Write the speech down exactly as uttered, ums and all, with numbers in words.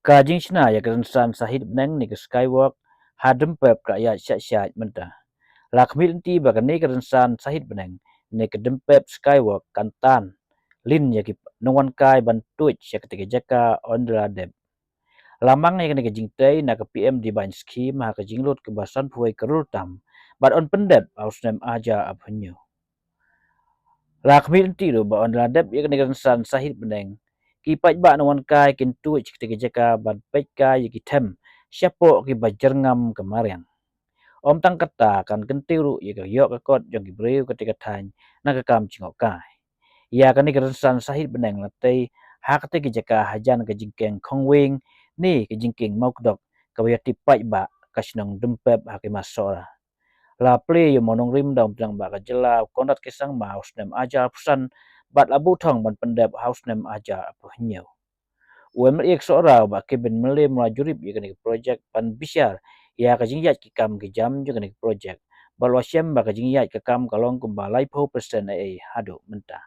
Ka jingshna ïa ka rynsan sahit bneng ne ka skywalk ha Dympep ka la ïaid shah shah mynta. La khmih lynti ba kane ka rynsan sahit bneng ne ka Dympep skywalk kan tan lin ïa ki nongwan kai ban tuid sha kata ka jaka Ondaladep. La mang ïa kane ka jingtei na ka P M Divine Scheme ha ka jinglut kaba sanphew wei klur tam bad yn pyndep ha u snem ar hajar arphew hynñiew. La khmih lynti ruh ba Ondaladep ïa kane ka rynsan sahit bneng, ki paidbah nongwan kai kin tuid sha kata ka jaka ban peit kai ïa ki them shapoh kiba jyrngam ka mariang. Ym tang kata, kan kyntiew ruh ïa ka ïoh ka kot jong ki briew kata ka thaiñ na ka kam jngohkai. Ïa kane ka rynsan sahit bneng la tei ha kata ka jaka hajan ka jingkieng Khongwing ne ka jingkieng Mawkdok kaba ïatip paidbah ka shnong Dympep ha ki Masohra. La plie ïa u mawnongrim da u Myntri Rangbah ka jylla u Conrad K Sangma ha u snem ar hajar arphew san bad la buh thong ban pyndep ha u snem ar hajar arphew hynñiew. U M L A ka Sohra u Bah Kevin Mylliem u la jurip ïa kane ka projek ban bishar ïa ka jingïaid ki kam ki jam jong kane ka projek bad u la shem ba ka jingïaid ka kam ka long kumba laiphew percent ei ei haduh mynta.